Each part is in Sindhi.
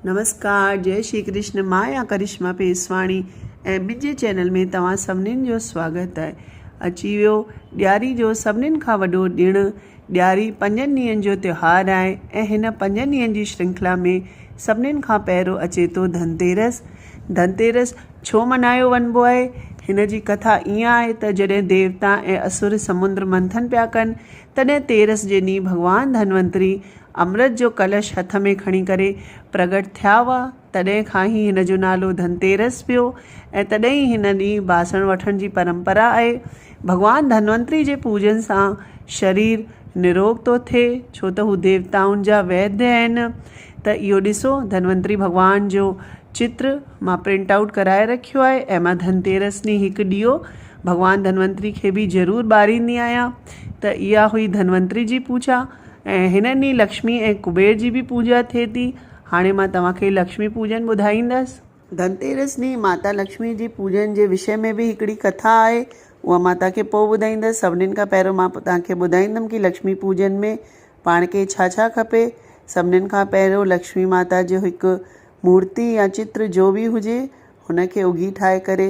نمسڪار جئي شري ڪرشن مان آهيان ڪرشما پيسواڻي ۽ منهنجي چينل ۾ توهان سڀنين جو سواگت آهي اچي ويو ڏياري جو سڀنين کان وڏو ڏڻ ڏياري پنجن ڏينهن جو تيوهار آهي ۽ هن پنجن ڏينهن جي شرنکلا ۾ سڀنين کان پهريون اچي ٿو ڌنتيرس ڌنتيرس ڇو منايو وڃبو آهي هن جي ڪٿا ائين آهي ته جڏهن ديوتا ۽ اسر سمندر منٿن پيا ڪن تڏهن تيرس جي ڏينهن ڀڳوان ڌنونتري امرت جو ڪلش هٿ ۾ کڻي ڪري پرڳٽ ٿيا هئا، تڏهن کان ئي هن جو نالو ڌنتيرس پيو ۽ تڏهن ئي هن ڏينهن باسڻ وٺڻ جي پرمپرا آهي. ڀڳوان ڌنونتري جي پوڄن سان شرير نروڳ ٿو ٿئي، ڇو ته هو ديوتائن جا ويديه آهن. ته اهو ڏسو ڌنونتري ڀڳوان جو چتر مان پرنٽ آئوٽ ڪرائي رکيو آهي ۽ مان ڌنتيرس ڏينهن هڪ ڏيئو ڀڳوان ڌنونتري کي به ضرور ٻاريندي آهيان. ته اها هئي ڌنونتري جي پوڄا. ۽ هن ڏينهن لڪشمي ۽ ڪبير جي به پوڄا ٿئي ٿي. هاڻي مان توهان کي لڪشمي پوڄن ٻڌائيندس. ڌنتيرس ڏينهن ماتا لڪشمي جي پوڄن جي وشي ۾ به هڪڙي ڪٿا آهي، اها مان توهان کي پوء ٻڌائيندس. سڀنين کان پهريون مان توهان کي ٻڌائيندم ڪي لڪشمي پوڄن ۾ پاڻ کي ڇا ڇا کپي. سڀنين کان پهريون لڪشمي ماتا جو هڪ مورتي يا چتر جو به هجي، هن کي اگهي ٺاهي ڪري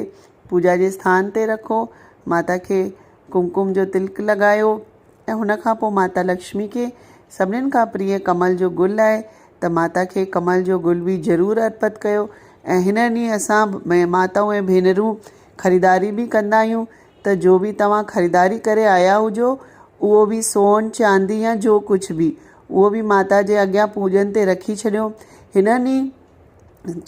پوڄا جي اسٿان تي رکو. ماتا کي ڪمڪم جو تلڪ لڳايو. ۽ هن کان پوء ماتا لڪشمي کي سڀنين کان پريه ڪمل جو گل آهي ته ماتا کي ڪمل جو گل به ضرور ارپت ڪيو ۽ هن ڏينهن اسان ماتائون ۽ ڀينرون خريداري به ڪندا آهيون ته جو به توهان خريداري ڪري آيا هجو اهو به سون چاندي يا جو ڪجهه به اهو به ماتا جي اڳيان پوڄن تي رکي ڇڏيو هن ڏينهن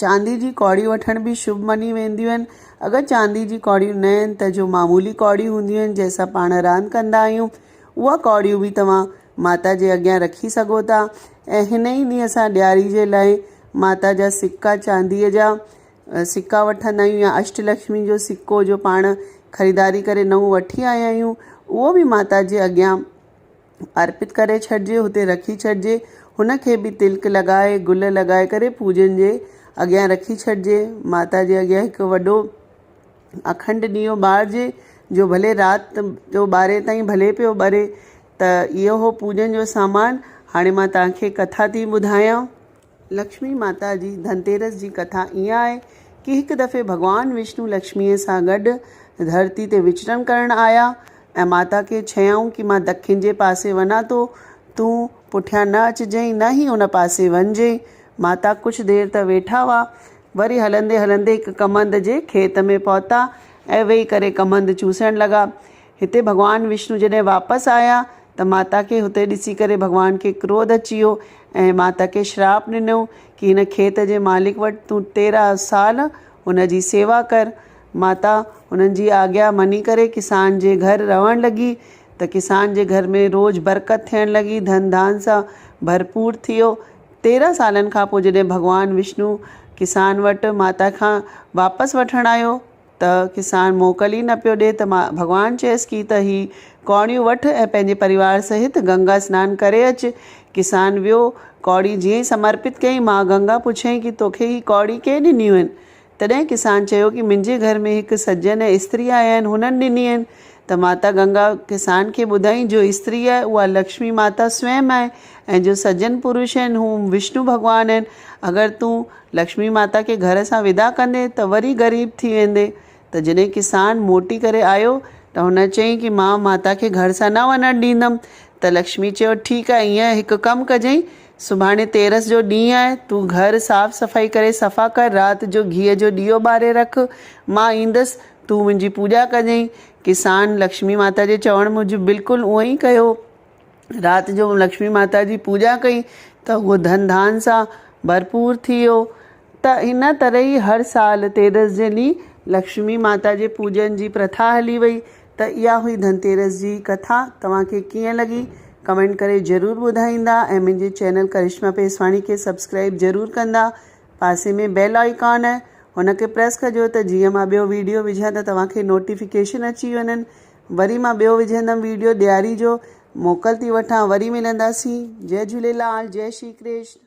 چاندي جي ڪوڙيون وٺڻ به شڀ مڃي وينديون آهن. اگر چاندي جي ڪوڙيون نه آهن ته جو معمولي ڪوڙيون هونديون آهن جنهن سان پاڻ راند ڪندا آهيون اها ڪوڙيون به توهان ماتا جي اڳيان رکي سگهو ٿا ۽ هن ئي ڏينهن اسان ڏياري جي لاء ماتا جا سڪا چانديء جا سڪا وٺندا آهيون يا اشٽ لڪشمي جو سڪو جو پاڻ خريداري ڪري نئون وٺي آيا آهيون اهو به ماتا جي اڳيان ارپت ڪري ڇڏجي، هتي رکي ڇڏجي، هن کي به تلڪ لڳائي، گل لڳائي ڪري پوڄن جي اڳيان رکي ڇڏجي، ماتا جي اڳيان هڪ وڏو اکنڊ ڏيئو ٻارجي، جو ڀلي رات جو ٻارهين تائين ڀلي پيو ٻري، ته اهو هو پوڄن جو سامان، هاڻي مان توهان کي ڪٿا ٿي ٻڌايان. لڪشمي ماتا جي ڌنتيرس جي ڪٿا ائين آهي ڪي هڪ دفعي ڀڳوان وشنو لڪشميء سان گڏ ڌرتي تي وچرڻ ڪرڻ آيا ۽ ماتا کي چيائون ڪي مان دکن جي پاسي وڃان ٿو تون پٺيان نه اچجئين نه ئي ان پاسي وڃجئين. ماتا ڪجهه دير ته ويٺا هئا وري هلندي هلندي هڪ ڪمند جي کيت ۾ پهتا ۽ ويهي ڪري ڪمند چوسڻ لڳا. هتي ڀڳوان وشنو جڏهن واپس آيا ته ماتا کي هتي ڏسي ڪري ڀڳوان کي ڪروڌ اچي ويو ۽ ماتا کي شراپ ڏنو ڪي هن کيت جي مالڪ وٽ تون 13 سال هن جي سيوا ڪر. ماتا هنن جي آگيا مڃي ڪري ڪسان جي گهر رهڻ لڳي ته ڪسان جي گهر ۾ روز برڪت ٿيڻ لڳي ڌن ڌان سان ڀرپور ٿي ويو. 13 سالن کان پوء جڏهن ڀڳوان وشنو ڪسان وٽ ماتا کان واپس وٺڻ آيو ته ڪسان موڪل ئي نه پيو ڏي ته ڀڳوان چيس ڪي ته هي ڪوڙيون وٺ ۽ پنهنجي پريوار سهت گنگا سنان ڪري اچ. ڪسان ويو، ڪوڙي جيئن ئي سمرپت ڪيائين، ماء گنگا پڇيائين ڪي توکي هي ڪوڙي ڪنهن ڏنيون آهن؟ تڏهن ڪسان چيو ڪي منهنجي گهر ۾ هڪ سڄن ۽ استري آيا آهن هنن ڏني آهن ته ماتا گنگا ڪسان کي ٻڌائين جو استري آهي اها لڪشمي ماتا سويم آهي ۽ جو سڄن پرش آهن هو وشنو ڀڳوان آهن اگر تون لڪشمي ماتا کي گهر سان وداع ڪندين ته وري غريب ٿي ويندين. ته جڏهن ڪسان موٽي ڪري آيو ته هن چيائين ڪي مان ماتا کي گهر سان نه وڃڻ ڏيندم. ته لڪشمي چيو ٺيڪ آهي ائين هڪ ڪم ڪجئين سڀاڻي تيرس جو ڏينهن آهي تون گهر صاف صفائي ڪري صفا ڪر رات جو گيهه جو ڏيئو ٻاري رک مان ايندس تون منهنجي پوڄا ڪجئين. ڪسان لڪشمي ماتا جي چوڻ موجب بلڪل اونئن ئي ڪيو. رات جو لڪشمي ماتا جي پوڄا ڪئي ته اهو ڌن ڌان سان ڀرپور ٿي ويو ته ان طرح ئي هر سال تيرس جي ڏينهن لڪشمي ماتا جي پوڄن جي پرٿا هلي وئي ته اها هئي ڌنتيرس جي ڪٿا توهان کي ڪيئن لڳي ڪمينٽ ڪري ضرور ٻڌائيندا ۽ منهنجي چينل ڪرشما پيسواڻي کي سبسڪرائب ضرور ڪندا پاسي ۾ بيل آئيڪان آهي هن کي پريس ڪجو ته جيئن مان ٻيو ويڊيو وجهان ته توهان کي نوٽيفڪيشن اچي وڃن وري مان ٻيو وجهندم ويڊيو ڏياري جو موڪل ٿي وٺان وري ملنداسين جئي جهوليلال جئي شري ڪرشن.